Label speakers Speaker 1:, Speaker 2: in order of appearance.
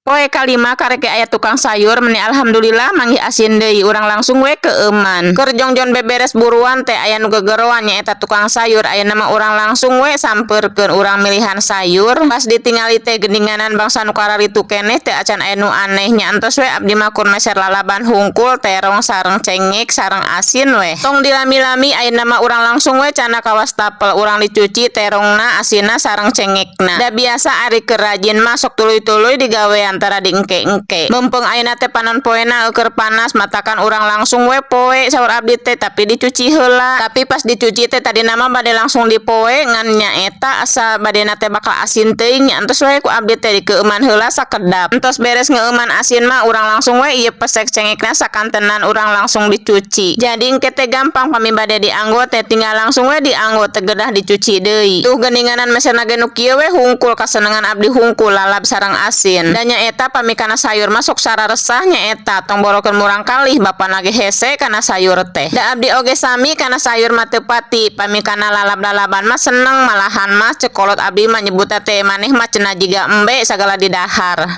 Speaker 1: Poe kalima karek ge aya tukang sayur, meni alhamdulillah manggih asin deui, urang langsung we keueuman. Keur jongjon beberes buruan teh aya nu gegeroan, nyaeta tukang sayur. Ayeuna mah urang langsung we sampeurkeun, urang milihan sayur. Pas ditingali teh geuninganan bangsa nu kararitu keneh, teu acan aya nu aneh nya. Entos we abdi mah kur meser lalaban hungkul, terong sareng cengek sareng asin we. Tong dilami-lami, ayeuna mah urang langsung we candak ka wastafel, urang dicuci terongna, asinna sareng cengekna. Da biasa ari keur rajin mah sok tuluy-tuluy digawean, tara diengke-engke. Mumpung ayeuna teh panon poena keur panas, matakan urang langsung we poe saur abdi teh, tapi dicuci heula. Tapi pas dicuci teh tadina mah bade langsung dipoe, ngan nyaeta asa badena teh bakal asin teuing nya, entos we ku abdi teh dikeueuman heula sakedap. Entos beres ngeueuman asin mah urang langsung we ieu pesek cengekna sakantenan urang langsung dicuci. Jadi engke teh gampang, pami bade dianggo teh tinggal langsung we dianggo, teu gedah dicuci deui. Tuh geuninganan meserna ge nu kieu we hungkul, kasenengan abdi hungkul lalab sareng asin. Da nyaeta pami kana sayur mah sok sararesah nyaeta, tong borokeun murangkalih, bapana ge hese kana sayur teh. Da abdi oge sami, kana sayur mah teu pati, pami kana lalab-lalaban mah seneng malahan mah. Cek kolot abdi mah nyebutna teh, maneh mah cenah jiga embe, sagala didahar.